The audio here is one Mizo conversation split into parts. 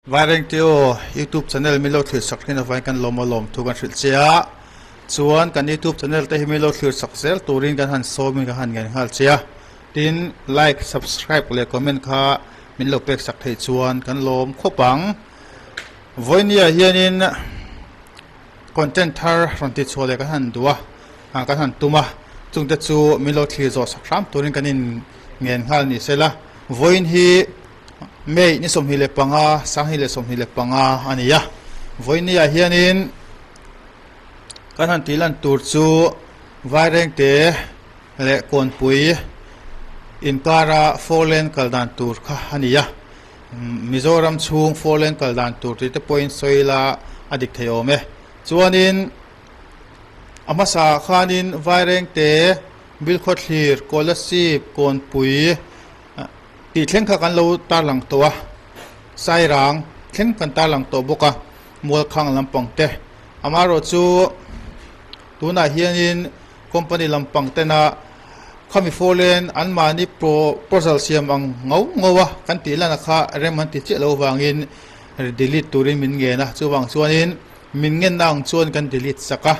Vairengteo youtube channel min lo thlir sak thin avangin kan lawm a lawm thu kan hrilh che a, chuan kan youtube channel te hi min lo thlir sak zel turin kan han sawmin kan han ngen nghal che a, tin like, subscribe leh comment kha min lo pek sak theih chuan kan lawm khawp ang. Vawinia hianin content thar rawn ti chhuah leh kan han duh a, kan han tum a, chungte chu min lo thlir zawh sak hram turin kan in ngen nghal ni se la, vawiin hi. May ni 25, 2025 a ni a. Vawinia hianin kan han tih lan tur chu Vairengte leh Kawnpui inkara four lane kal dan tur kha a ni a. Mizoram chhung four lane kal dan tur tih te pawhin sawi ila a dik thei awm e. Chuanin a hmasa khanin Vairengte, Bilkhawthlir, Kolasib, Kawnpui, Tih thleng kha kan lo tarlang tawh a, Sairang thleng kan tarlang tawh bawk a, Mualkhang lampang te. Amaherawhchu tunah hianin company lampang tena khami four lane anmahni proposal siam ang ngau ngau a kan tih lana kha rem an ti chiah lo vangin delete turin min ngen a, chuvang chuanin min ngenna ang chuan kan delete sak a.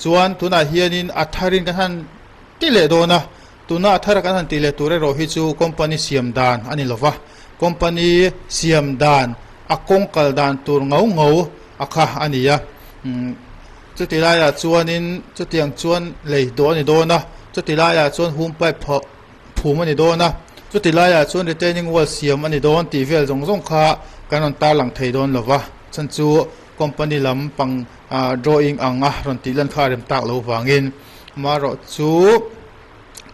Chuan tunah hianin a tharin kan han ti leh dawn a. Tuna a thar kan han tih leh tur erawh hi chu company siam dan a ni lo va, company siam dan a kawng kal dan tur ngau ngau a kha a ni a. Chuti laiah chuanin chutiang chuan lei dawh a ni dawn a, chuti laiah chuan hum pipe phum a ni dawn a, chuti laiah chuan retaining wall siam a ni dawn tih vel zawng zawng kha kan rawn tarlang thei dawn lo va, chhan chu company lam pang drawing ang a rawn tih lan kha a rem tak lo vangin amaherawh chu.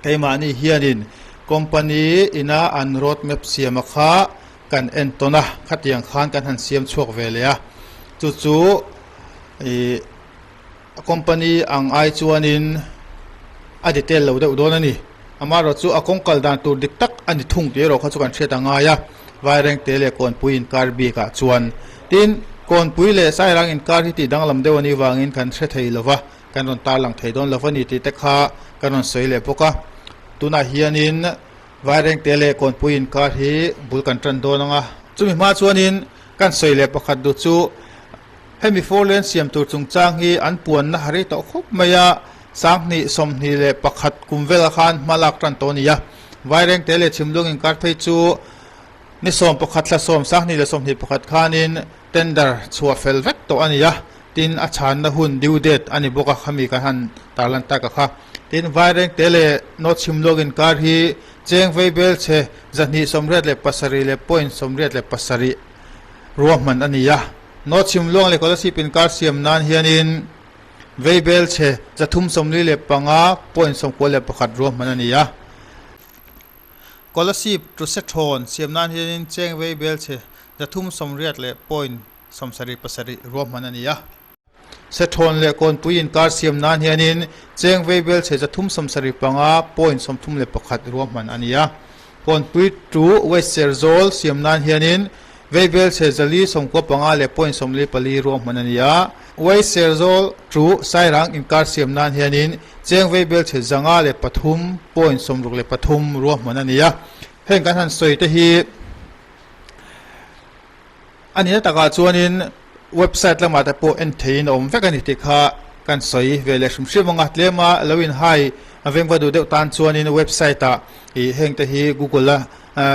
Keimahni hianin company ina an road map siama kha kan en tawn a, khatiang khan kan han siam chhuak ve leh a, chu chu ih company ang ai chuanin a detail lo deuh dawn a ni. Amaherawh chu a kawng kal dan tur dik tak a ni thung tih erawh kha chu kan hriat a ngai a, Vairengte leh Kawnpui inkar bikah chuan. Tin, Kawnpui leh Sairang inkar hi tih danglam deuh a nih vangin kan hre thei lo va. Kan rawn tarlang thei dawn lo a ni tih te kha kan rawn sawi leh bawk a. Tunah hianin Vairengte leh Kawnpui inkar hi bul kan tan dawn ang a. Chumi hma chuanin kan sawi leh pakhat duh chu hemi four lane siam tur chungchang hi an puanna ha rei tawh khawp mai a, 20 21 kum vel khan hma lak tan tawh a ni a. Vairengte leh Chhimlung inkar phei chu ni 11 thla 10 2021 khanin tender chhuah fel vek tawh a ni a. Tin, a chhanna hun, due date, a ni bawk a, khami kan han tarlan tak a kha. Tin, Vairengte leh North Chhimluak inkar hi cheng vei bel chhe 287.87 ruahman a ni a. North Chhimluang leh Kolasib inkar siam nan hianin vei bel chhe 345.91 ruahman a ni a. Kolasib to Sethawn siam nan hianin cheng vei bel chhe 380. 77 ruahman a ni a. Sethawn leh Kawnpui inkar siam nan hianin cheng veibel chhe 375.31 ruahman a ni a. Kawnpui to West Serzawl siam nan hianin veibel chhe 495.44 ruahman a ni a. West Serzawl to Sairang inkar siam nan hianin cheng veibel chhe 503.63 ruahman a ni a. Heng kan han sawi te hi A nihna takah chuanin website lamah te pawh en theihin a awm vek a ni tih kha kan sawi ve leh hrim hrim ang a, tlema lo inhai a vengva duh deuh tan chuanin website ah ih heng te hi google a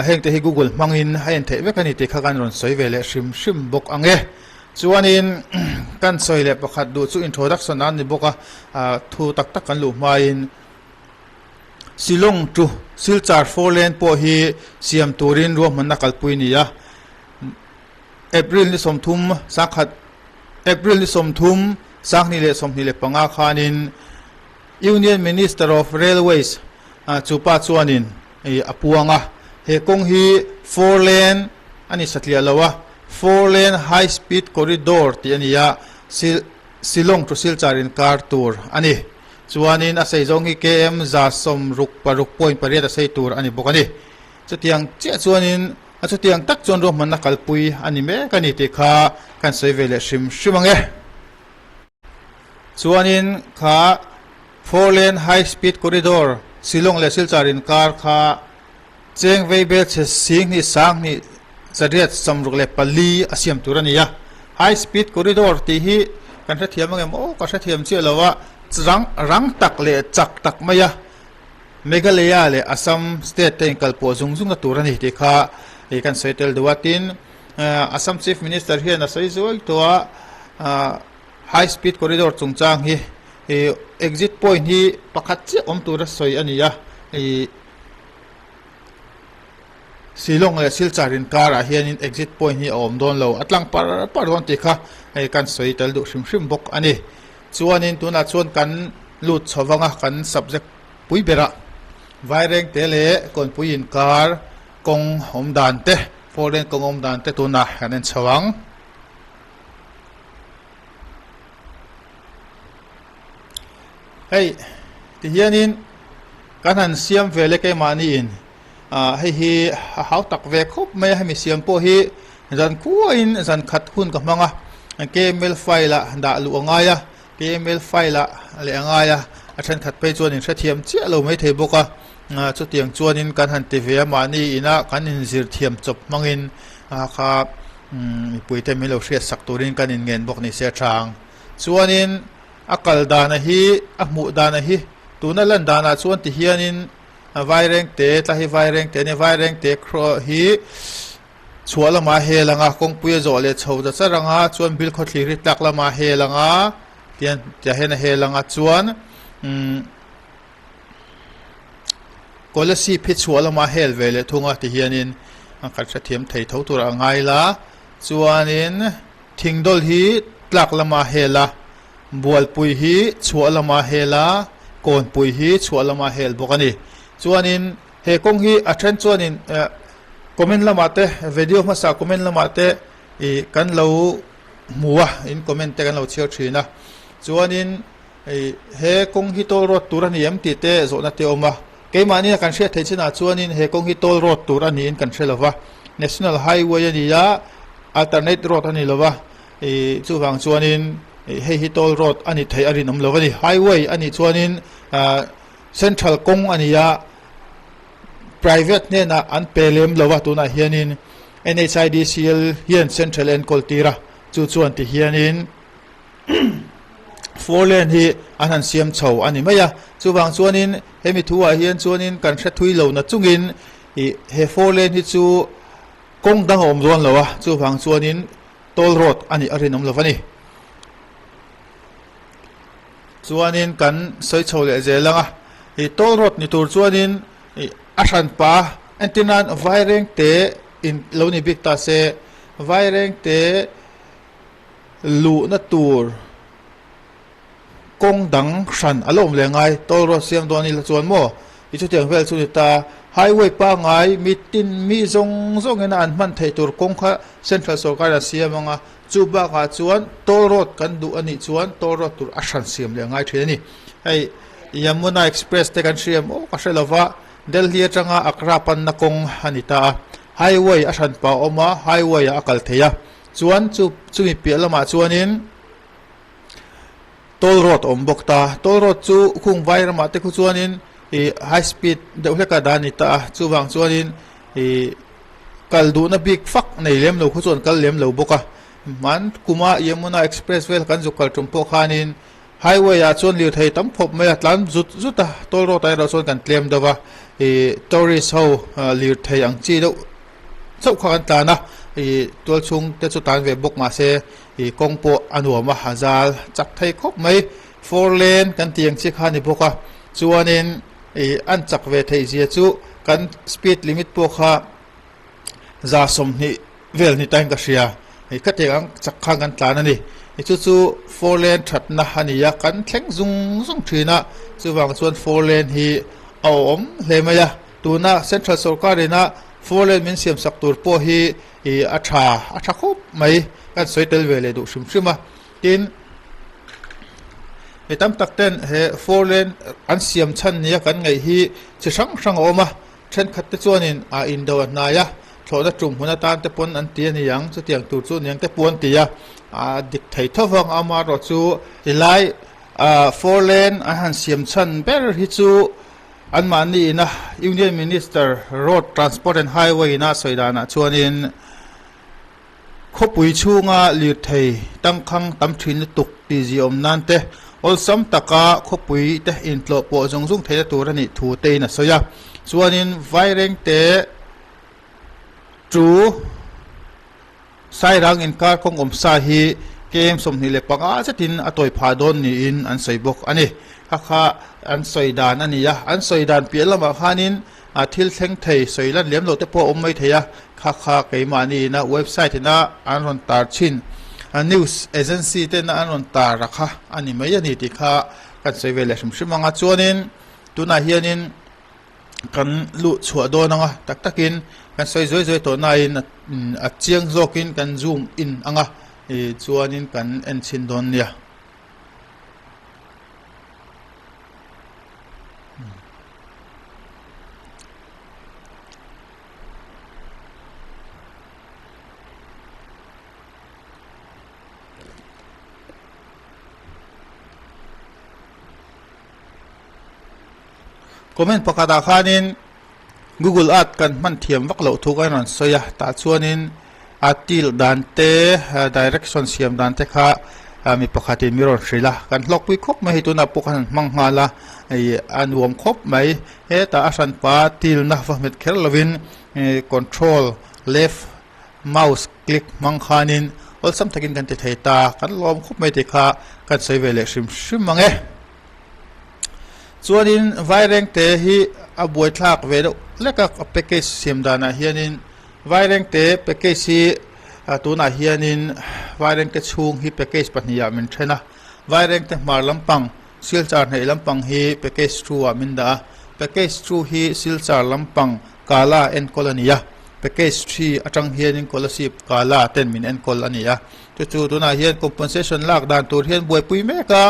heng te hi google hmangin a en theih vek a ni tih kha kan rawn sawi ve leh hrim hrim bawk ang e. Chuanin kan sawi leh pakhat duh chu introduction a ni bawk a, thu tak tak kan luh hmain Shillong to Silchar four lane pawh hi siam turin ruahmanna kalpui a ni a. April ni 30 sangkhat April ni 30 2025 khanin Union Minister of Railways chupa chuanin a puang a, he kawng hi four lane a ni satliah lo a, four lane high speed corridor tih a ni a, Shillong to Silchar inkar tur a ni. Chuanin a sei zawng hi KM 166.8 a sei tur a ni bawk a ni. Chutiang chiah chuanin A chutiang tak chuan ruahmanna kalpui a ni mek a ni tih kha kan sawi ve leh hrim hrim ang e. Chuanin kha four lane high speed corridor Shillong leh Silchar inkar kha cheng vei bel chhe 10,000 164 a siam tur a ni a. High speed corridor tih hi kan hrethiam ang em aw ka hrethiam chiah lo a, rang rang tak leh chak tak mai a Meghalaya leh Assam state te inkalpawh zung zung na tur a ni tih kha ih kan sawi tel duh a. Tin, Assam Chief Minister hian a sawi zuai tawh a, high speed corridor chungchang hi ih exit point hi pakhat chiah awm tura sawi a ni a, ih Shillong leh Silchar inkarah hianin exit point hi a awm dawn lo, a tlang par par dawn tih kha hei kan sawi tel duh hrim hrim bawk a ni. Chuanin tunah chuan kan lut chho vang a, kan subject pui berah Vairengte leh Kawnpui inkar kawng awm dan te, four lane kawng awm dan te tunah kan en chho ang. Hei tihianin kan han siam ve leh keimahniin ah hei hi a hau tak ve khawp mai a hemi siam pawh hi zan khuain zan khat hun ka hmang a kml file ah dah luh a ngai a kml file ah leh a ngai a a thenkhat phei chuan in hrethiam chiah lo maithei bawk a ah chutiang chuanin kan han ti ve a mahni inah kan inzir thiam chawp hmangin ah kha mipui te min lo hriat sak turin kan inngen bawk ni se a tha ang chuanin a kal dana hi a hmuh dana hi tuna lan danah chuan ti hianin a vairengte tla hi vairengte a ni vairengte hi chhuah lamah hel ang a kawngpui a zawh leh chho ta char ang a chuan bil khawthlir hi tlak lamah hel ang a tian tiah hian a hel ang a chuan umm Kolasib hi chhuah lamah hel ve leh thung a ti hianin a kan hrethiam thei tho tur a ngai la chuanin thingdawl hi tlak lamah hel a bualpui hi chhuah lamah hel a kawnpui hi chhuah lamah hel bawk a ni chuanin he kawng hi a then chuanin eh comment lamah te video hmasa comment lamah te ih kan lo hmu a in comment te kan lo chhiar thin a chuanin Hei he kawng hi toll road tur a ni em tih te zawhna te a awm a, keimahni a kan hriat theih chinah chuanin he kawng hi toll road tur a niin kan hre lo va, National Highway a ni a, alternate road a ni lo va, ih chuvang chuanin hei hi toll road a ni theih a rinawm lo a ni. Highway a nih chuanin ah central kawng a ni a, private hnenah an pe lem lo va tunah hianin NHIDCL hian central enkawl tir a, chu chuan ti hianin. Four lane hi an han siam chho a ni mai a, chuvang chuanin hemi thuah hian chuanin kan hre thui lo na chungin ih he four lane hi chu kawng dang a awm dawn lo a, chuvang chuanin toll road a nih a rinawm lo a ni. Chuanin kan sawi chho leh zel ang a, ih toll road ni tur chuanin ih a hranpa entir nan Vairengte in lo ni bik ta se Vairengte Luhna tur kawng dang hran a la awm leh ngai, toll road siam dawn ila chuan maw i chutiang vel chu ni ta. Highway pangngai mitin mi zawng zawngin a an hman theih tur kawng kha central sorkar a siam ang a, chu bakah chuan toll road kan duh a nih chuan toll road tur a hran siam leh ngai thin a ni. Hei Yamuna Express te kan hria maw ka hre lova, Delhi atanga Agra panna kawng a ni ta a, highway a hran pah a awm a, highway ah a kal thei a. Chuan chu chumi piah lamah chuanin toll road a awm bawk ta. Toll road chu khung vai ramah te khu chuanin ih high speed deuh hleka dan a ni ta a, chuvang chuanin ih kal duhna bik fak nei lem lo khu chu an kal lem lo bawk a. Hman kuma Yamuna express vel kan zuk kal tum pawh khanin highway ah chuan lirthei tam khawp mai a tlan zut zut a, toll road ah erawh chuan kan tlem deuh a, ih tourist ho lirthei ang chi deuh chauh kha kan tlan a ih tual chhung te chu tan ve bawk mahse ih kawng pawh a nuam a a zal chak thei khawp mai four lane kan tih ang chi kha a ni bawk a chuanin ih an chak ve theih zia chu kan speed limit pawh kha za 20 vel ni tain ka hria ih khatiang ang chak khan kan tlan a ni ih chu chu four lane thatna a ni a kan thleng zung zung thin a chuvang chuan four lane hi a awm hle mai a. Tuna Central sorkar ina four lane min siam sak tur pawh hi ih a tha a tha khawp mai kan sawi tel ve leh duh hrim hrim a. Tin, mi tam tak ten he four lane an siam chhan nia kan ngaih hi chi hrang hrang a awm a, thenkhat te chuanin a indo a hnai a, thlawhna tum hmun atan te pawn an ti a ni ang, chutiang tur chu niang te pawh an ti a, a dik thei tho vang amaherawh chu tilai ah four lane an han siam chhan ber hi chu Anmahni ina Union Minister Road Transport and Highway ina sawi danah chuanin. Khawpui chhunga lirthei tangkhang tam thin lutuk tih ziahawm nan te, awlsam taka khawpui te intlawh pawh zung zung theihna tur a nih thu tein a sawi a. Chuanin Vairengte chu Sairang inkar kawng awm sa hi kem 25 zetin a tawi phah dawn niin an sawi bawk a ni. Kha kha an sawi dan a ni a, an sawi dan piah lamah khanin a thil thleng thei sawi lan lem loh te pawh a awm mai thei a, kha kha keimahni ina website ina an rawn tar thin news agency te ina an rawn tar a kha a ni mai a ni tih kha kan sawi ve leh hrim hrim ang a. Chuanin tunah hianin kan luh chhuah dawn ang a, tak takin kan sawi zuai zuai tawh nain a chiang zawkin kan zoom in ang a, chuanin kan en chhin dawn nia. Comment pakhatah khanin Google Earth kan hman thiam vak loh thu kan rawn sawi a, tah chuanin a tilt dan te direction siam dan te kha mi pakhatin mi rawn hrilh a, kan hlawkpui khawp mai hei tunah pawh kan han hmang nghal a, ih a nuam khawp mai. Hetah a hranpa tilna va hmet kher lovin control left mouse click hmang khanin awlsam takin kan ti thei ta, kan lawm khawp mai tih kha kan sawi ve leh hrim hrim ang e. Chuanin Vairengte hi a buaithlak ve deuh lek a package siam danah hianin Vairengte package hi tunah hianin Vairengte chhung hi package pahnihah min then a, Vairengte hmar lampang Silchar hnaih lampang hi package two ah min dah a, package two hi Silchar lampang Kala enkawl a ni a, package three atang hianin Kolasib Kala ten min enkawl a ni a. Chu chu tunah hian compensation lak dan tur hian buaipui mek a,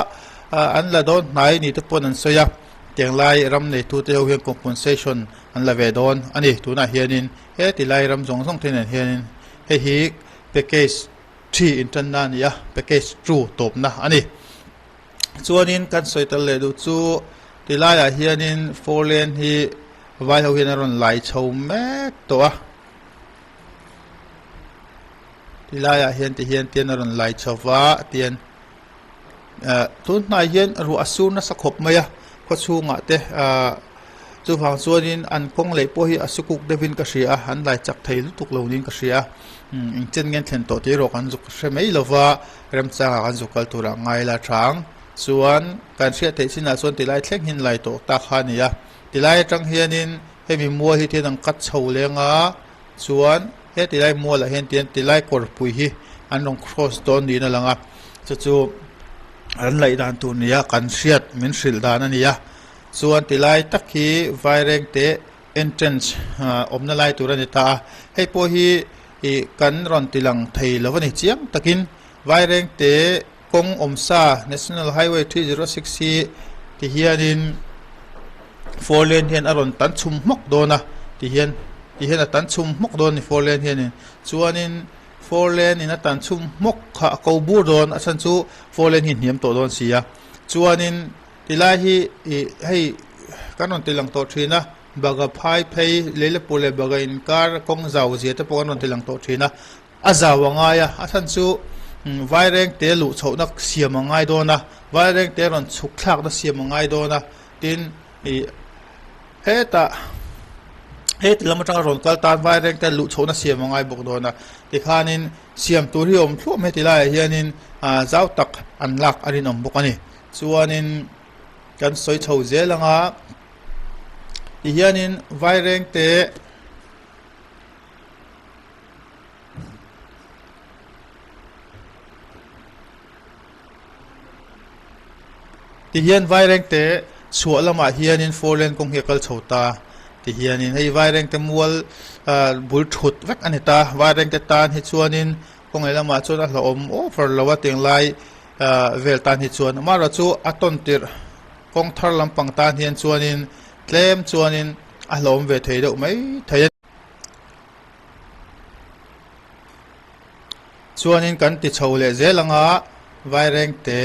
an la dawn hnai ni te pawn an sawi a, tiang lai ram neitute ho hian compensation an la ve dawn a ni. Tunah hianin heti lai ram zawng zawng te nen hianin hei hi package three intanna a ni a, package two tawpna a ni. Chuanin kan sawi tel leh duh chu ti laiah hianin four lane hi vai ho hian a rawn lai chho mek tawh a. Ti laiah hian ti hian tian a rawn lai chho va tian eh tun hnai hian ruah a sur nasa khawp mai a khaw chhungah te ah chuvang chuanin an kawng leh pawh hi a sukuk deuhin ka hria a an lai chak thei lutuk lo niin ka hria a umm engchen nge an thlen tawh tih erawh kan zuk hre mai lo va remchangah kan zuk kal turah ngai la chang chuan kan hriat theih chinah chuan tilai thleng hi an lai tawh tak kha a ni a tilai atang hianin hemi mual hi tian an cut chho leng a. Chuan he tilai mualah hian tian tilai kawrpui hi an rawn cross dawn niin a lang a, chu chu an laih dan tur nia kan hriat min hrilh dan a ni a. Chuan tilai tak hi Vairengte entrance awmna lai tur a ni ta a, hei pawh hi ih kan rawn ti lang thei lo a ni chiang takin Vairengte kawng awmsa National Highway 306 hi ti hianin four lane hian a rawn tan chhum hmawk dawn a ti hian ti hian a tan chhum hmawk dawn a ni four lane hianin chuanin four lane in a tan chhum hmawk kha a ko bur dawn a chhan chu four lane hi a hniam tawh dawn si a chuanin tilai hi ih hei kan rawn ti lang tawh thin a Bagha phai phei Leilapur leh Bagha inkar kawng zau zia te pawh kan rawn ti lang tawh thin a. A zau a ngai a, a chhan chu Vairengte luh chhohna siam a ngai dawn a, Vairengte rawn chhuk thlakna siam a ngai dawn a, tin ih hetah heti lam atanga rawn kal tan Vairengte luh chhohna siam a ngai bawk dawn a, tikhanin siam tur hi a awm thluam heti laiah hianin ah zau tak an lak a rinawm bawk a ni. Chuanin kan sawi chho zel ang a, tihianin Vairengte. Tihian Vairengte chhuah lamah hianin four lane kawng hi a kal chho ta tihianin hei Vairengte mual ah bul thut vek a ni ta Vairengte tan hi chuanin kawng leh lamah chuan a hlauhawm over lo a tinglai ah vel tan hi chuan amaherawhchu a tawn tirh kawng thar lampang tan hian chuanin tlem chuanin a hlauhawm ve thei deuh mai thei a. Chuanin kan ti chho leh zel ang a, Vairengte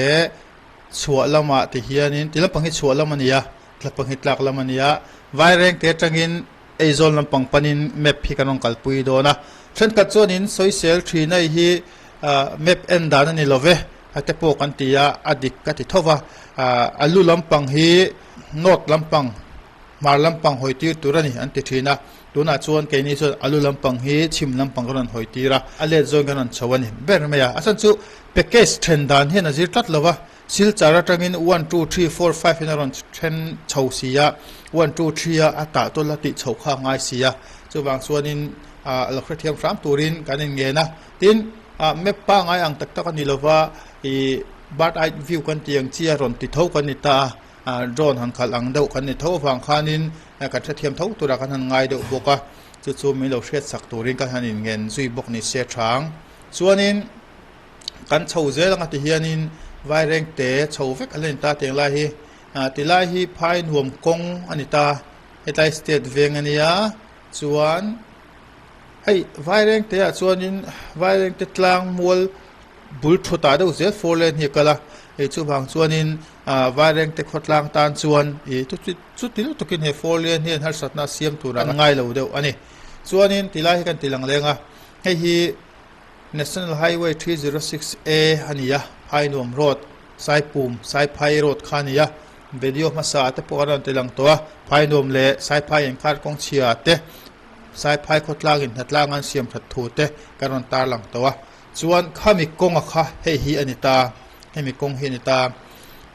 chhuah lamah ti hianin ti lampang hi chhuah lam a ni a, lampang hi tlak lam a ni a, Vairengte atangin Aizawl lampang panin map hi kan rawn kalpui dawn a. Thenkhat chuanin sawisel thin hei hi map en dan a ni lo ve a te pawh kan ti a, a dik ka ti tho va. A lu lampang hi north lampang hmar lampang hawi tir tur a ni an ti thin a. Tunah chuan keini chuan a lu lampang hi chhim lampang kan rawn hawi tir a, a let zawng kan rawn chho a ni ber mai a. A chhan chu package then dan hian a zir tlat lo va. Silchar atangin one two three four five in a rawn then chho si a, one two three a a tah tawlh a tih chhoh kha a ngai si a, chuvang chuanin ah lo hrethiam hram turin kan inngen a. Tin, ah map pangngai ang tak tak a ni lova, ih bird eye view kan tih ang chi a rawn ti tho kan ni ta a, ah drone han khalh ang deuh kan ni tho avang khanin kan hrethiam tho turah kan han ngai deuh bawk a, chu chu min lo hriatsak turin kan han inngen zui bawk ni se thang. Chuanin. Kan chho zel anga ti hianin Vairengte chho vek a la ni ta teng lai hi ah tilai hi phai nuam kawng a ni ta hetlai state veng a nia chuan hei Vairengte ah chuanin Vairengte tlang mual bul thut ah deuh zel four lane hi a kal a hei chuvang chuanin ah Vairengte khawtlang tan chuan ih chuti lutukin he four lane hian harsatna a siam tur an ngai lo deuh a ni chuanin tilai hi kan ti lang leng a hei hi. National Highway 306 A a ni a, Phainuam Road, Saipum, Saiphai Road kha a ni a, video hmasa ah te pawh an rawn ti lang tawh a, Phainuam leh Saiphai inkar kawng chhia ah te, Saiphai khawtlang in hnatlang an siam that thu te kan rawn tar lang tawh a, chuan khami kawnga kha hei hi a ni ta, hemi kawng hi a ni ta.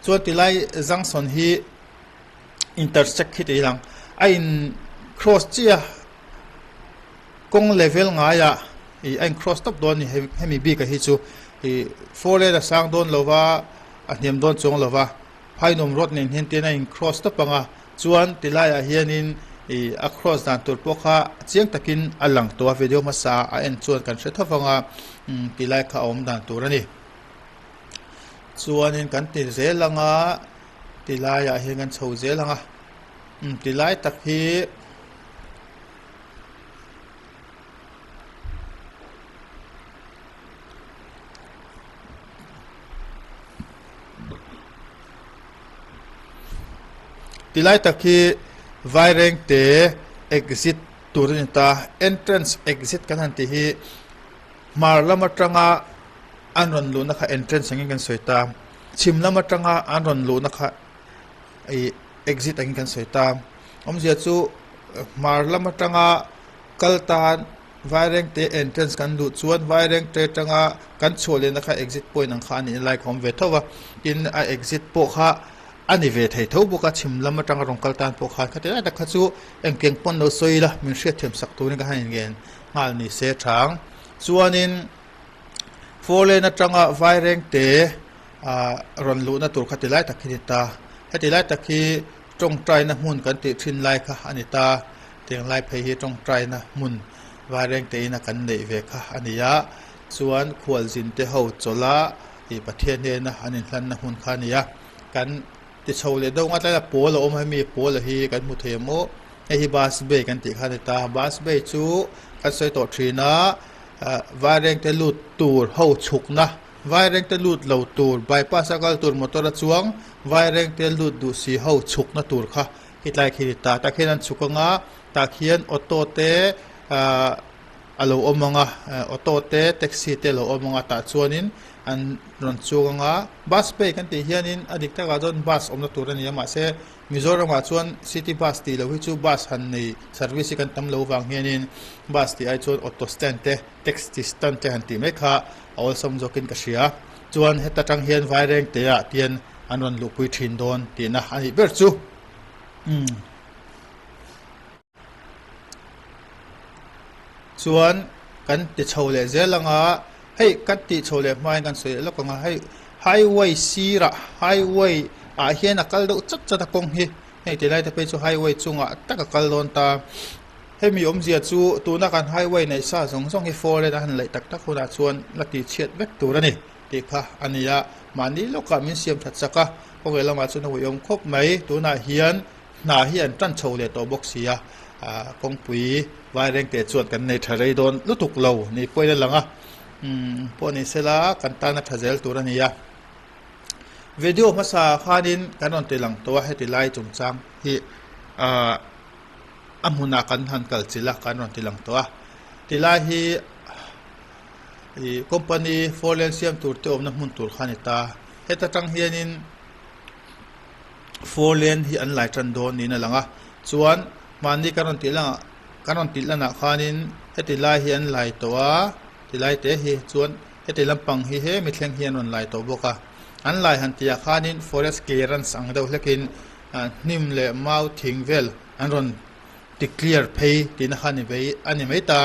Chuan tilai junction hi intersect hi tih lang, a in cross chiah a. Kawng level ngaiah ih a in cross tawp dawn a ni hemi bik ah hi chu ih four lane a sang dawn lo va a hniam dawn chuang lo va Phainuam road nen hian tin a in cross tawp ang a chuan ti laiah hianin ih a cross dan tur pawh kha chiang takin a lang tawh a video hmasa a en chuan kan hre tho vang a umm ti lai kha a awm dan tur a ni chuanin kan ti zel ang a ti laiah hian kan chho zel ang a umm ti lai tak hi. Ti lai tak hi Vairengte exit tur a ni ta entrance exit kan han tih hi hmar lam atanga an rawn luhna kha entrance angin kan sawi ta chhim lam atanga an rawn luhna kha ih exit angin kan sawi ta awmzia chu hmar lam atanga kal tan Vairengte entrance kan luh chuan Vairengte atanga kan chhuah lehna kha exit point ang kha a nih lai kha a awm ve tho va tin a exit pawh kha a ni ve thei tho bawk a chhim lam atanga rawn kal tan pawh khan khati lai tak kha chu engtiang pawn lo sawi ila min hriatthiam sak turin ka han inngen nghal ni se thang chuanin four lane atanga Vairengte ah rawn luhna tur kha ti lai tak hi a ni ta heti lai tak hi tawngtaina hmun kan tih thin lai kha a ni ta tiang lai phei hi tawngtaina hmun Vairengte ina kan neih ve kha a ni a chuan khualzin te ho chawlh a ih Pathian hnena an inhlanna hmun kha a ni a kan ti chho leh deuh nga tlai a pawl a awm a hemi pawl a hi kan hmu thei ang aw hei hi bus bay kan tih kha a ni ta bus bay chu kan sawi tawh thin a ah Vairengte lut tur ho chhukna. Vairengte lut lo tur, bypass a kal tur motor a chuang, Vairengte lut duh si ho chhukna tur kha hetlai khi a ni ta. Tah khian an chhuk anga, tah khian auto te ahh a lo awm ang a, auto te taxi te a lo awm ang a, tah chuanin an rawn chuang ang a. Bus bay kan tih hianin a dik takah chuan bus awmna tur a ni a, mahse Mizoramah chuan city bus tih loh hi chu bus han nei service hi kan tam lo vang hianin bus tih ai chuan auto stand te taxi stand te han tih mai kha a awlsawm zawkin ka hria. Chuan heta tang hian Vairengte ah tian an rawn luhpui thin dawn tihna a nih ber chu. Umm. Chuan kan ti chho leh zel ang a, hei kan tih chho leh hmain kan sawi leh lawk ang a, hei highway sirah highway ah hian a kal deuh chat chat a kawng hi, hei ti lai te phei chu highway chungah tak a kal dawn ta. Hemi awmzia chu tuna kan highway neih sa zawng zawng hi four lane a han laih tak tak hunah chuan la tih chhiat vek tur a ni tih kha a ni a, mahni lawkah min siam that chak a, kawngei lamah chuan a uiawm khawp mai, tunah hian hna hi an tan chho leh tawh bawk si a, kawngpui Vairengte chuan kan nei tha rei dawn lutuk lo ni pawhin a lang a, umm pawh ni sela kan tana tha zel tur a ni a. Video hmasa khanin kan rawn ti lang tawh a heti lai chungchang hi ahh. A hmunah kan han kal chilh a, kan rawn ti lang tawh a. Tilai hi ih company four lane siam tur te awmna hmun tur kha a ni ta. Heta tang hianin four lane hi an lai tan dawn niin a lang a chuan mahni kan rawn tih langah kan rawn tih lanah khanin heti lai hi an lai tawh a tilai te hi chuan heti lampang hi hemi thleng hi an rawn lai tawh bawk a an lai han tihah khanin forest clearance ang deuh hlekin ah hnim leh mau thing vel an rawn ti clear phei tihna kha ni mai a ni mai ta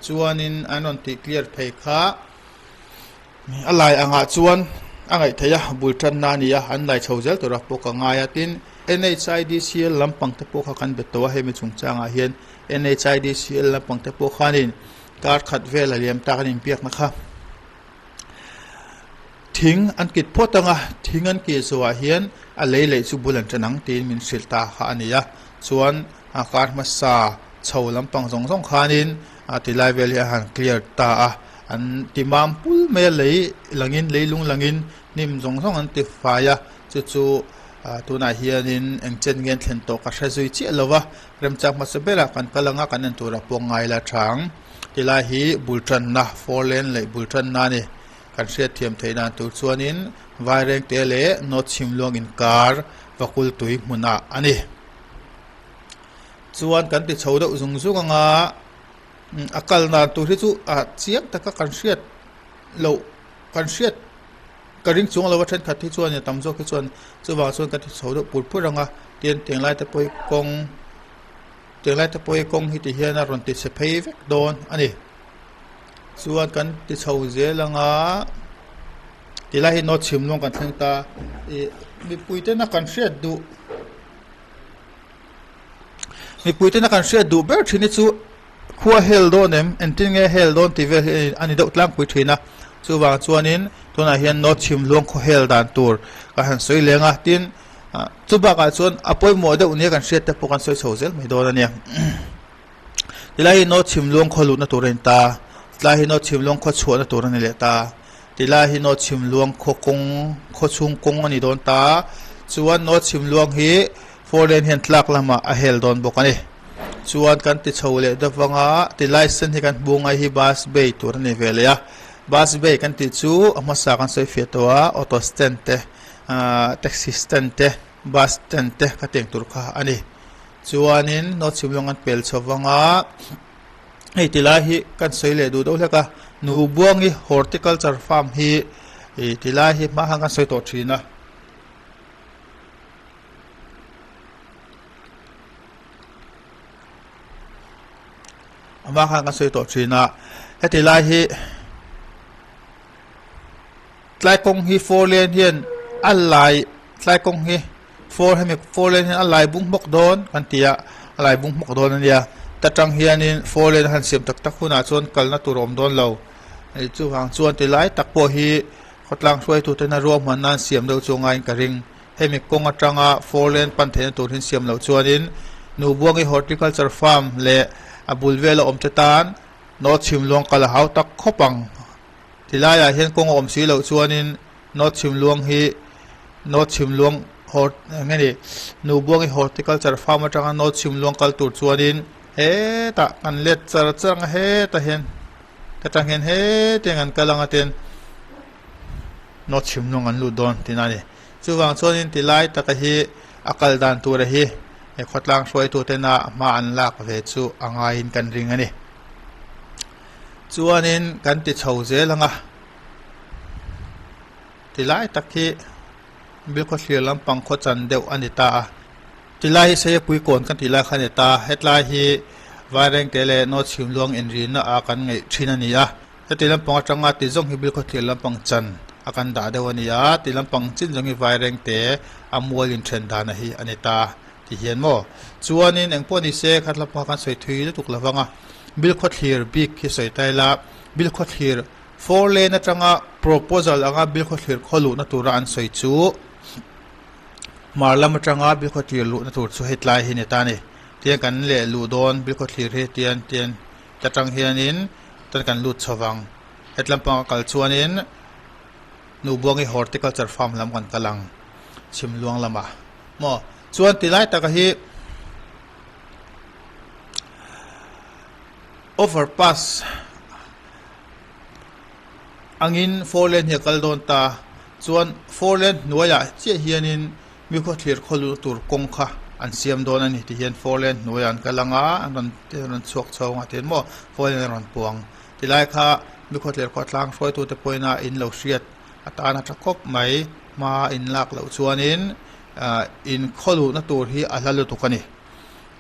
chuanin an rawn tih clear phei kha. A lai angah chuan a ngaih theih a, bul tanna a ni a, an lai chho zel tur a pawh ka ngai a. Tin, NHIDCL lampang te pawh kha kan bet tawh a, hemi chungchangah hian NHIDCL lampang te pawh khanin kar khat vel a liam tak an inbiakna kha thing an kit phawt ang a, thing an kih zawhah hian a lei leh chu bul an tan ang tiin min hrilh ta kha a ni a. Chuan a kar hmasa chho lampang zawng zawng khanin a tilai vel hi a han clear ta a. An ti mam pul mai a lei langin leilung langin hnim zawng zawng an ti fai a chu chu ah tunah hianin eng chen nge an thlen tawh ka hre zui chiah lo va remchang hmasa berah kan kal anga kan en turah pawh ngai la thang tilai hi bul tanna four lane leh bul tanna a ni kan hriatthiam theih dan tur chuanin Vairengte leh North Chhimluang inkar Vakul tui hmunah a ni chuan kan ti chho deuh zung zung anga. A kal dan tur hi chu ah chiang taka kan hriat loh kan hriat ka ring chuang lo a thenkhat hi chuan tam zawk hi chuan chuvang chuan ka ti chho deuh pur pur ang a tin tiang lai te pawh hi kawng tiang lai te pawh hi kawng hi ti hian a rawn ti chhe phei vek dawn a ni chuan kan ti chho zel ang a tilai hi nawt chhim luang kan thleng ta ih mipui tena kan hriat duh. Mipui tena kan hriat duh ber thin hi chu khua hel dawn em engtin nge hel dawn tih vel hi a ni deuh tlangpui thin a chuvang chuanin tunah hian North Chhimluang khaw hel dan tur kan han sawi leng a tin chu bakah chuan a pawimawh deuh nia kan hriat te pawh kan sawi chho zel mai dawn a nia. Tilai hi North Chhimluang khaw luhna tur a ni ta tilai hi North Chhimluang khaw chhuahna tur a ni leh ta. Tilai hi North Chhimluang khaw kawng khaw chhung kawng a ni dawn ta chuan North Chhimluang hi four lane hian tlak lamah a hel dawn bawk a ni chuan kan ti chho leh deuh vang a tilai sen hi kan hmu ngai hi bus bay tur a ni ve leh a bus bay kan tih chu a hmasa kan sawi fiah tawh a auto stand te ahh taxi stand te bus stand te ka teng tur kha a ni chuanin North Chhimluang an pel chho vang a. Hei ti lai hi kan sawi leh duh deuh hlek a, Nubuangi Horticulture Farm hi ih ti lai hi hma khan kan sawi tawh thin a. A hma khan kan sawi tawh thin a, heti lai hi tlai kawng hi four lane hian a lai tlai kawng hi. Four hemi four lane hian a lai bung hmawk dawn kan ti a, a lai bung hmawk dawn a nia. Ta tang hianin four lane a han siam tak tak hunah chuan kalna tur a awm dawn lo. Hei chuvang chuan ti lai tak pawh hi khawtlang hruaitu tena ruahman nan siam deuh chu ngaiin ka ring. Hemi kawng atanga four lane pan theihna tur hi siam loh chuanin Nubuangi Horticulture Farm leh a bul vela awm te tan North Chhimluang kal a hau tak khawp ang. Ti laiah hian kawng a awm si loh chuanin North Chhimluang hi North Chhimluang hort eng nge ni Nubuangi Horticulture Farm atanga North Chhimluang kal tur chuanin hetah kan let char char ang a hetah hian ka tang hian hetiang an kal ang a tin North Chhimluang an lut dawn tihna a ni. Chuvang chuanin ti lai taka hi a kal dan tura hi he khawtlang hruaitu tena hma an lak ve chu a ngaiin kan ring a ni. Chuanin kan ti chho zel ang a. Tilai tak hi Bilkhawthlir lampang khaw chan deuh a ni ta a, tilai hi Seiapui kawn kan tih lai kha a ni ta, hetlai hi Vairengte leh North Chhimluang inrina ah kan ngaih thin a ni a, heti lampang atanga ti zawng hi Bilkhawthlir lampang chan a kan dah deuh a ni a, ti lampang chin zawng hi Vairengte a mual inthen dana hi a ni ta ti hian maw? Chuanin engpawh ni se khat lampang kan sawi thui lutuk lo vang a, Bilkhawthlir bik hi sawi ta ila, Bilkhawthlir Four lane atanga proposal anga Bilkhawthlir khaw luhna tura an sawi chu hmar lam atanga Bilkhawthlir luhna tur chu hetlai hi ni ta a ni. Tiang kan leh luh dawn Bilkhawthlir hi tian tian ta tang hianin tan kan lut chho vang. Hetlam panga kal chuanin Nubuangi Horticulture Farm lam kan kal ang Chhimluang lamah maw chuan tilai taka hi. Overpass angin four lane hi a kal dawn ta. Chuan four lane hnuaiah chiah hianin mi khawthlir khaw luh tur kawng kha an siam dawn a ni ti hian four lane hnuaiah an kal ang a, an rawn rawn chhuak chho ang a ti hian maw four lane a rawn puang. Tilai kha mi khawthlir khaw tlang hruaitute pawhin a in lo hriat atana tha khawp mai hma in lak loh chuanin ah in khaw luhna tur hi a hla lutuk a ni.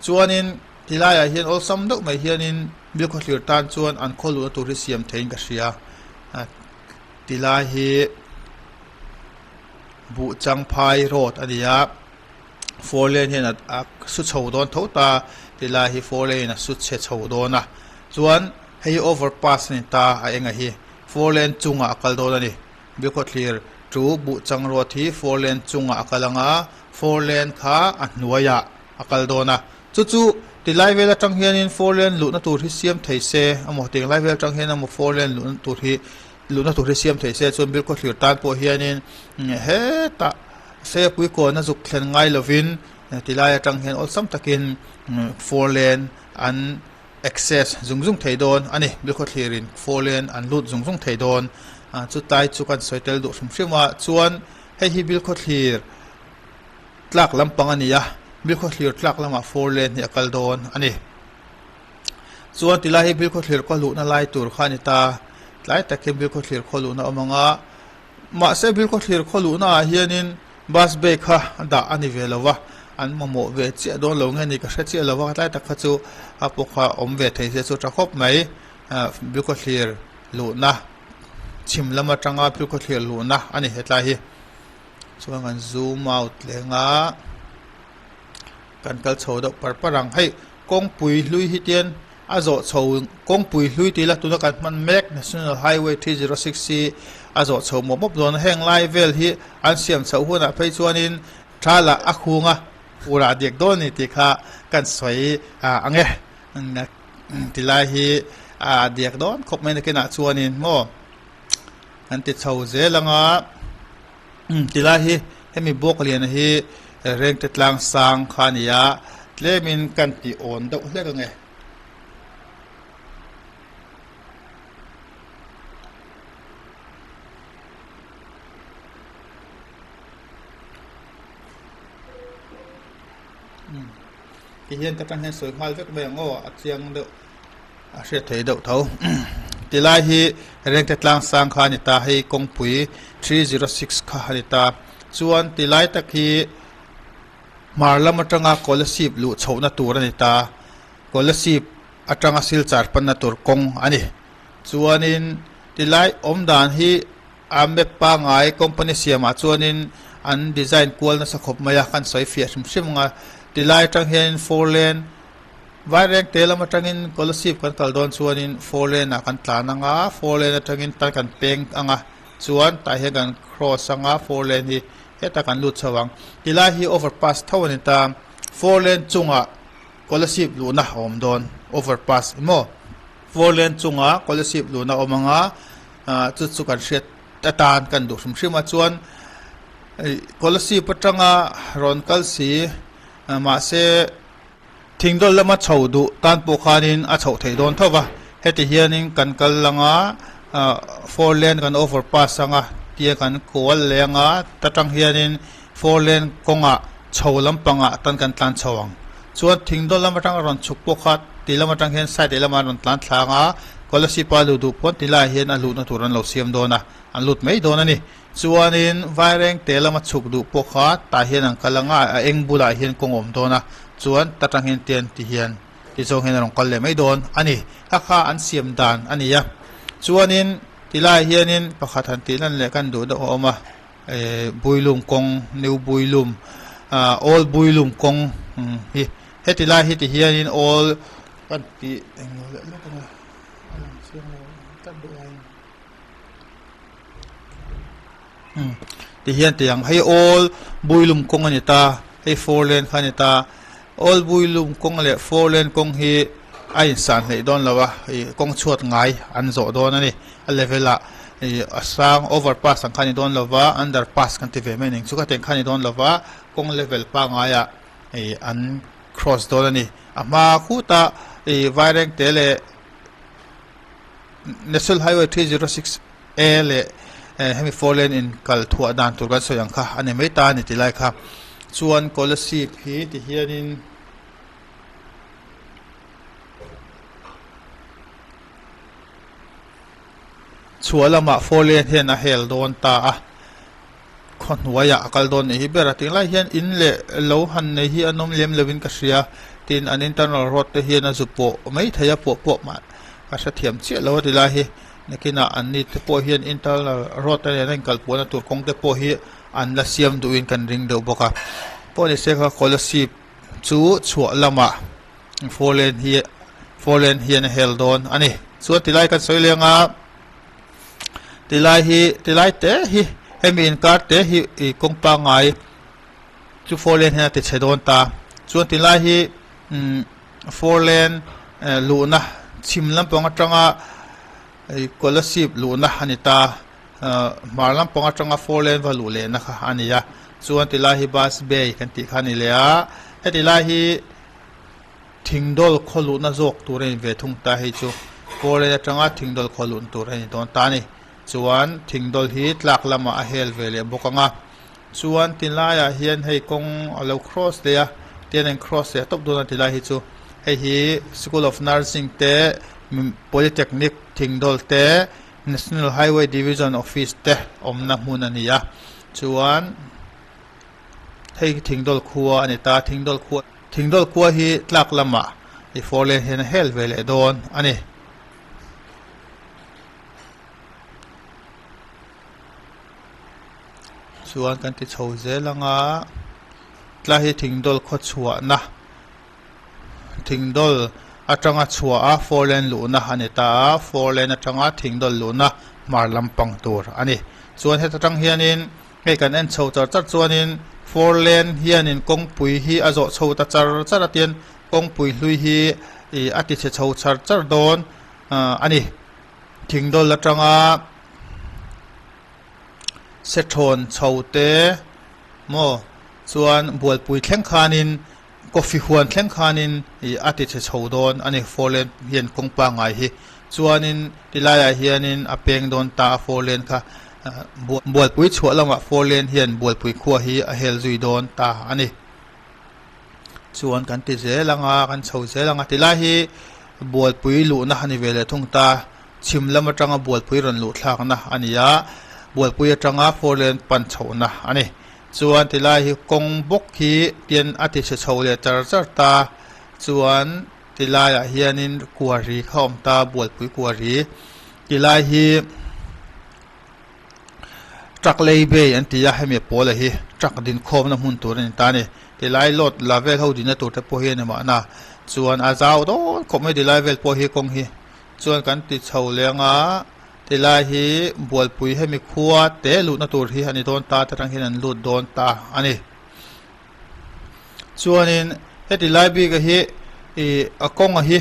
Chuanin tilaiah hian awlsam deuh mai hianin mi khawthlir tan chuan an khaw luhna tur hi siam theiin ka hria ah tilai hi Buhchangphai road a ni a four lane hian a su chho dawn tho ta tilai hi four lane in a su chhe chho dawn a chuan hei hi overpass a ni ta a enga hi four lane chungah a kal dawn a ni Bilkhawthlir chu Buhchang road hi four lane chungah a kal ang a four lane kha a hnuaiah a kal dawn a chu chu tilai vel atang hianin four lane luhna tur hi siam thei se emaw tiang lai vel atang hian emaw four lane luhna tur hi Luhna tur hi siam theih se chuan Bilkhawthlir tan pawh hianin hetah Seipui kawna zuk thlen ngai lovin tilai atang hian awlsam takin four lane an access zung zung thei dawn a ni. Bilkhawthlirin four lane an lut zung zung thei dawn chutlai chu kan sawi tel duh hrim hrim a chuan hei hi Bilkhawthlir tlak lampang a ni a, Bilkhawthlir tlak lamah four lane hi a kal dawn a ni. Chuan tilai hi Bilkhawthlir khaw luhna lai tur kha a ni ta. Tlai tak hian Bilkhawthlir khaw luhna a awm ang a. Mahse Bilkhawthlir khaw luhna ah hianin bus bay kha dah a ni ve lo va, an mamawh ve chiah dawn lo nge ni ka hre chiah lo va, tlai tak kha chu a pawh kha awm ve thei se chu tha khawp mai. Bilkhawthlir luhna chhim lam atanga Bilkhawthlir luhna a ni hetlai hi. Chuan kan zoom out leng a. Kan kal chho deuh par par ang. Hei kawngpui hlui hi tian a zawh chho kawngpui hlui tih ila tuna kan hman mek National Highway 306 hi a zawh chho mawp mawp dawn a. Heng lai vel hi an siam chhoh hunah phei chuanin thalah a khung a furah diak dawn a ni tih kha kan sawi ang e. Tilai hi a diak dawn khawp mai nakinah chuanin maw kan ti chho zel ang a. Tilai hi hemi bawk lian hi Rengte tlang sang kha a ni a, tlemin kan tih awn deuh hlek ange. Ti hian ka tang hian sawi nghal vek mai ang aw, a chiang deuh. A hriat theih deuh tho. Tilai hi Rengte tlang sang kha a ni ta, hei kawngpui 306 kha a ni ta. Chuan tilai tak hi hmar lam atanga Kolasib luh chhohna tur a ni ta. Kolasib atanga Silchar panna tur kawng a ni. Chuanin tilai awm dan hi a map pangai company siamah chuanin an design kual nasa khawp mai a, kan sawi fiah hrim hrim ang a. Tilai atang hianin four lane Vaireng te lam atangin Kolasib kan kal dawn chuanin four lane ah kan tlan ang a, four lane atangin tan kan peng ang a, chuan tah hian kan cross ang a, four lane hi hetah kan lut chho ang. Tilai hi overpass tho a ni ta, four lane chungah Kolasib luhna a awm dawn, overpass emaw four lane chungah Kolasib luhna a awm ang a, ah chu chu kan hriat atan kan duh hrim hrim a, chuan Kolasib atanga rawn kal si mahse. Thingdawl lama chho duh tan pawh khanin a chhoh theih dawn tho va, heti hianin kan kal lang a, four lane kan overpass ang a, tia kan kual leh ang a, ta tang hianin four lane kawngah chho lampangah tan kan tlan chho ang. Chuan thingdawl lam atanga rawn chhuk pawh kha ti lam atang hian side leh lamah an rawn tlan thla ang a, Kolasib-a luh duh pawn ti laiah hian a luhna tur an lo siam dawn a, an lut mai dawn a ni. Chuanin Vaireng te lama chhuk duh pawh kha tah hian an kal ang a, a eng bulah hian kawng awm dawn a, chuan ta tang hian tian ti hian ti zawng hian a rawn kal leh mai dawn a ni. Kha kha an siam dan a ni a. Chuanin ti laiah hianin pakhat han tih lan leh kan duh deuh a awm a, eh Builum kawng, New Builum, ah Old Builum kawng hi heti lai hi ti hianin Old kan tih englo leh lawk ang a, a lang chiang lo tlat duh aiin. Ti hian tih ang hei all builum kawng a ni ta hei four lane kha a ni ta all builum kawng leh four lane kawng hi a insan hleih dawn lo a ih kawng chhuat ngai an zawh dawn a ni a level ah ih a sang over pass ang kha a ni dawn lo va under pass kan ti ve mai ning chu ka teng kha a ni dawn lo va kawng level pangngai ah ih an cross dawn a ni a hma khutah ih vairengte leh. National Highway 306 A leh hemi 4 lane in kal thuah dan tur kan sawi ang kha a ni mai ta a ni ti lai kha. Chuan Kolasib hi ti hianin Chhuah lamah 4 lane hian a hel dawn ta a, khaw hnuaiah a kal dawn nih hi ber a. Tinglai hian in leh lo han nei hi an awm lem lovin ka hria, tin an internal road te hian a zu pawh mai thei a, pawh pawh mah ka hrethiam chiah lo a ti lai hi. Nakinah an ni te pawh hian internal road te nena inkalpuahna tur kawng te pawh hi an la siam duhin kan ring deuh bawk a. Pawh ni se kha Kolasib chu chhuah lamah 4 lane hi 4 lane hian a hel dawn a ni. Chuan tilai kan sawi leng a. Tilai hi tilai te hi hemi inkar te hi ih kawng pangngai chu four lane hian a ti chhe dawn ta chuan tilai hi umm four lane eh luhna chhim lampang atanga ih Kolasib luhna a ni ta ah hmar lampang atanga four lane va luh lehna kha a ni a chuan tilai hi bus bay kan tih kha a ni leh a heti lai hi. Thingdawl khaw luhna zawk tur a in ve thung ta hei chu Kawllen atanga thingdawl khaw luhna tur a ni dawn ta a ni. Chuan thingdawl hi tlak lamah a hel ve leh bawk ang a. Chuan tilaiah hian hei kawng a lo cross leh a, tian an cross leh tawp dawn a tilai hi chu. Hei hi School of Nursing te, Polytechnic thingdawl te, National Highway Division Office te awmna hmun a ni a. Chuan hei hi thingdawl khua a ni ta, thingdawl khua. Thingdawl khua hi tlak lamah i four lane hian a hel ve leh dawn a ni. Chuan kan ti chho zel ang a, tlai hi thingdawl khaw chhuahna thingdawl atanga chhuah a four lane luhna a ni ta a, four lane atanga thingdawl luhna hmar lampang tur a ni. Chuan heta tang hianin Hei kan en chho char char chuanin four lane hianin kawngpui hi a zawh chho ta char char a tin kawngpui hlui hi ih a ti chhe chho char char dawn ah a ni. Thingdawl atanga sethawn chho te maw chuan bualpui thleng khanin Coffee huan thleng khanin ih a ti chhe chho dawn a ni four lane hian kawng pangngai hi chuanin ti laiah hianin a peng dawn ta a four lane kha Bualpui chhuah lamah four lane hian Bualpui khua hi a hel zui dawn ta a ni. Chuan kan ti zel ang a kan chho zel ang a ti lai hi Bualpui luhna a ni ve leh thung ta chhim lam atanga Bualpui rawn luh thlakna a ni a Bualpui atanga four lane pan chhohna a ni. Chuan tilai hi kawng bawk hi tian a ti chhe chho leh char char ta chuan tilaiah hianin kuari kha a awm ta bualpui kuari tilai hi truck lei bay an ti a hemi pawl a hi truck din khawmna hmun tur a ni ta a ni tilai load la vel ho dinna tur te pawh hi a ni mahna chuan a zau dawn khawp mai tilai vel pawh hi kawng hi chuan kan ti chho leh anga. Tilai hi Bualpui hemi khua te luhna tur hi a ni dawn ta te atang hian an lut dawn ta a ni. Chuanin heti lai bik a hi ih a kawnga hi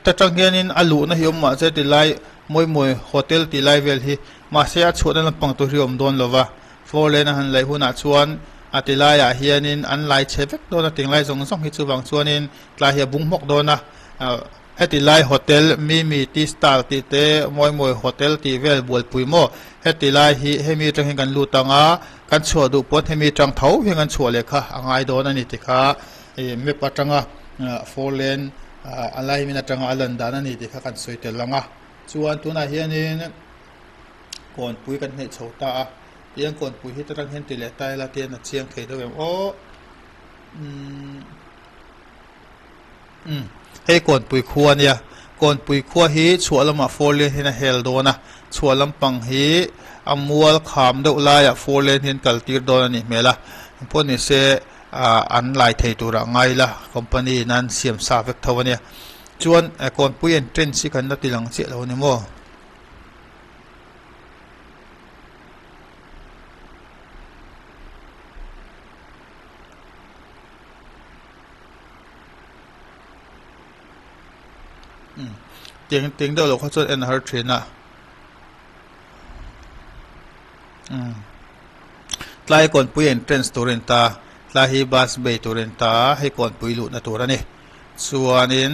ta tang hianin a luhna hi awm mahse tilai Mawimawi Hotel tih lai vel hi mahse a chhuahna lampang tur hi a awm dawn lova four lane a han laih hunah chuan a tilaiah hianin an lai chhe vek dawn a tinglai zawng zawng hi chuvang chuanin tlai hi a bung hmawk dawn a. Heti lai hotel Mimi Tea Style tih te Mawimawi Hotel tih vel bualpui maw? Heti lai hi hemi atang hian kan lut ang a, kan chhuah duh pawn hemi atang tho hian kan chhuah leh kha a ngai dawn a ni ti kha ih map atanga four lane alignment atanga a lan dan a ni tih kha kan sawi tel ang a. Chuan tunah hianin kawnpui kan hneih chho ta a, tiang kawnpui hi ta tang hian ti leh ta ila tian a chiang thei deuh em aw umm. Umm hei Kawnpui khua a nia, Kawnpui khua hi chhuah lamah four lane hian a hel dawn a, chhuah lampang hi a mual kham deuh laiah four lane hian kal tir dawn a nih hmel a, engpawh ni se ah an lai thei turah ngai ila company in an siam sa vek tho a nia, chuan Kawnpui entrance hi kan la ti lang chiah lo a ni maw? Tiang tiang deuh loh kha chuan en a har thin a umm tlai kawnpui entrance tur a ni ta tlai hi bus bay tur a ni ta a hei kawnpui luhna tur a ni chuanin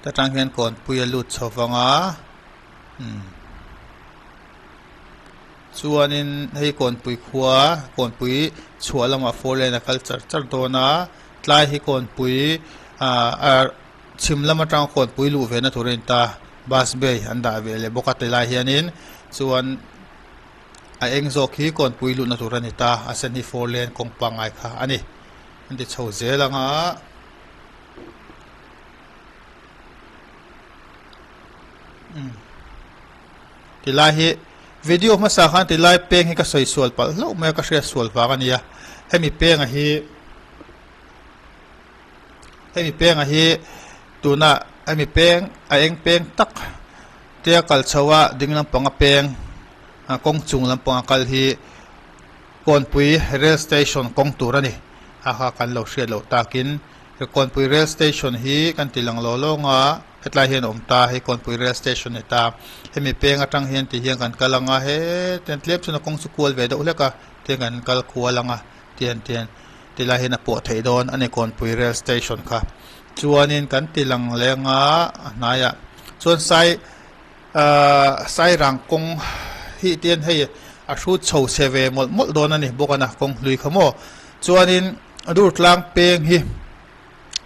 ta tang hian kawnpui a lut chho vang a. Umm chuanin hei kawnpui khua kawnpui chhuah lamah four lane a kal char char dawn a tlai hi kawnpui ah chhim lam atanga kawnpui luh ve na tur a in ta bus bay an dah ve leh bawk a tilai hianin chuan a eng zawk hi kawnpui luhna tur a ni ta a sen hi four lane kawng pangngai kha a ni an ti chho zel ang a. Tilai hi video hmasa khan tilai peng hi ka sawi sual palh hlauh mai a ka hriat sual vang a nia hemi penga hi hemi penga hi tuna hemi peng a eng peng tak te a kal chho a ding lampanga peng a kawng chung lampanga kal hi Kawnpui rail station kawng tur a ni a kha kan lo hriat loh takin Kawnpui rail station hi kan ti lang law lawng a hetlai hian a awm ta hei Kawnpui rail station a ni ta hemi peng atang hian ti hian kan kal ang a hetiang tlem chuan a kawng chu kual ve deuh hlek a tiang kan kal kual ang a tian tian tilai hian a pawh theih dawn a ni Kawnpui rail station kha chuanin kan ti lang leng a a hnaiah chuan sai Ahh Sairang kawng hi tian hei a hrut chho chhe ve mawlh mawlh dawn a ni bawk a na kawng hlui kha maw chuanin Durtlang peng hi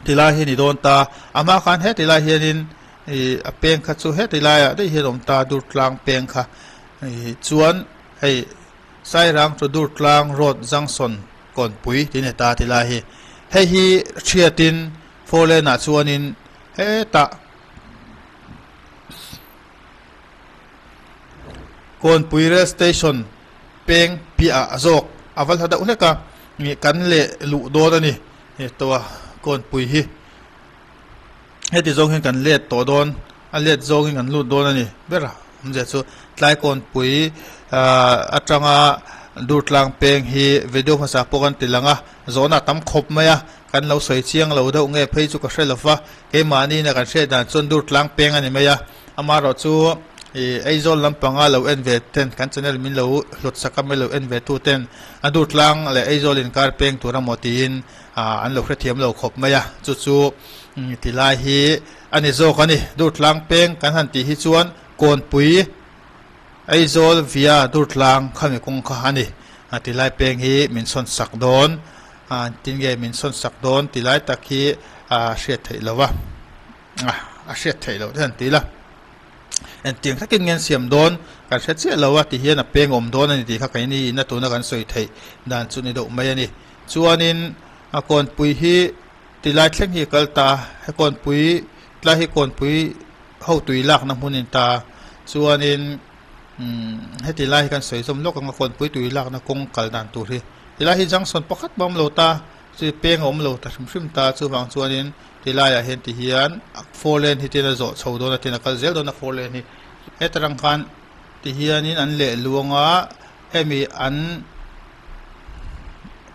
tilai hi a ni dawn ta a hma khan heti lai hianin ih a peng kha chu heti laiah daih hian a awm ta Durtlang peng kha ih chuan hei Sairang to Durtlang road junction kawnpui tih a ni ta tilai hi hei hi hriatin four lane ah chuanin hetah. Kawnpui rail station peng piah ah zawk a va hla deuh hlek a ih kan leh luh dawn a ni he tawh a kawnpui hi heti zawng hian kan let tawh dawn a let zawng in kan lut dawn a ni ber a awmzia chu tlai kawnpui ahh atanga Durtlang peng hi video hmasa pawh kan ti lang a zawhna a tam khawp mai a kan lo sawi chiang lo deuh nge phei chu ka hre lo va. Keimahni ina kan hriat dan chuan dur tlang peng a ni mai a, amaherawh chu ih Aizawl lampanga lo en ve ten kan channel min lo hlawt sak a, min lo en ve tu ten a dur tlang leh Aizawl inkar peng tur amaw tiin ah an lo hrethiam lo khawp mai a, chu chu tilai hi a ni zawk a ni. Dur tlang peng kan han tih hi chuan Kawnpui Aizawl via dur tlang khami kawng kha a ni. A tilai peng hi min sawn sak dawn. A tinge min sawn sak dawn ti lai tak hi a hriat theih lo va, a hriat theih loh te han ti la. Engtiang thlakin nge an siam dawn kan hre chiah lo a ti hian a peng awm dawn a ni tih kha keini ina tuna kan sawi theih dan chu ni deuh mai a ni. Chuanin a kawnpui hi ti lai thleng hi a kal ta, he kawnpui tlai hi kawnpui ho tui lakna hmun a ni ta. Chuanin umm heti lai hi kan sawi zawm lawk ang a kawnpui tui lakna kawng kal dan tur hi. Tilai hi junction pakhat pawh a awm lo ta, chui peng a awm lo ta hrim hrim ta, chuvang chuanin tilaiah hian ti hian four lane hi tin a zawh chho dawn a tin a kal zel dawn a four lane hi heta rang khan ti hianin an leh luang a hemi an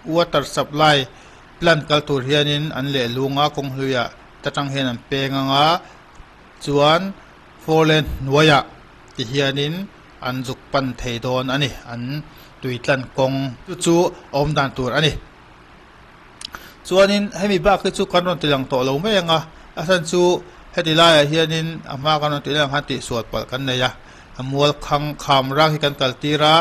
water supply plant kal tur hianin an leh luang a kawng hluiah ta tang hian an peng ang a chuan. Four lane hnuaiah ti hianin an zuk pan thei dawn a ni, an tui tlan kawng chu chu awm dan tur a ni. Chuanin hemi bak hi chu kan rawn ti lang tawh lo mai ang a, a chhan chu heti laiah hianin a hma kan rawn tih lai ang khan tihsual palh kan nei a, a mual khang kham rang hi kan kal tir a,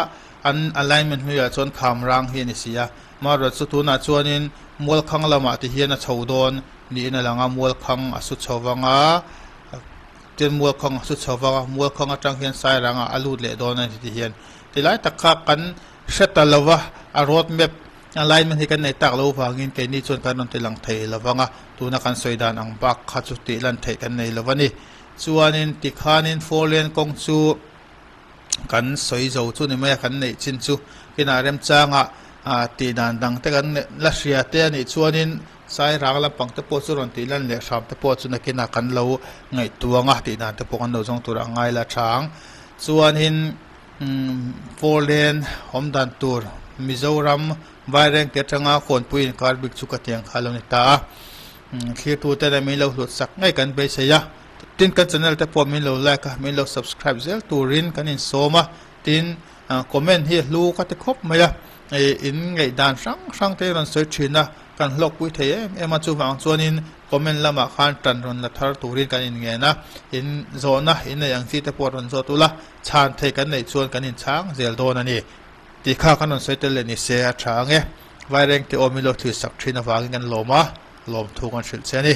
an alignment hnuaiah chuan kham rang hi a ni si a, amaherawhchu chu tunah chuanin mual khang lamah ti hian a chho dawn niin a lang a, mual khang a su chho vang a. Tin mualkhang a su chho vang a, mualkhang atang hian Sairang ah a lut leh dawn a ni ti hian tilai tak kha kan hre ta lo va, a road map alignment hi kan nei tak lo vangin keini chuan kan rawn ti lang thei lo vang a, tuna kan sawi dan ang bak kha chu tih lan theih kan nei lo va ni. Chuanin tikhanin four lane kawng chu kan sawi zo chu ni mai a, kan neih chin chu kinah remchangah tih dan dang te kan la hria te a nih chuanin Sairang lampang te pawh chu rawn tih lan leh hram te pawh chu nakinah kan lo ngaihtuang a tih dan te pawh kan lo zawng tur a ngai la chang. Chuanin umm four lane awm dan tur Mizoram Vaireng te atanga Kawnpui inkar bik chu ka tiang kha a lo ni ta a. Umm thlirtu ten a min lo hlut sak ngei kan beisei a. Tin kan channel te pawh min lo like a min lo subscribe zel turin kan insawm a. Tin. Comment hi a hlu ka ti khawp mai a, in ngaihdan hrang hrang te rawn sawi thin a, kan hlawkpui thei em em a, chuvang chuanin comment lamah khan tan rawn la thar turin kan inngen a, in zawhna in nei ang chi te pawh rawn zawt ula, chhan thei kan neih chuan kan inchhang zel dawn a ni tih kha kan rawn sawi tel leh ni se a tha ang e. Vairengte awm i lo thil sak thin avangin kan lawm a, lawmthu kan hrilh che a ni.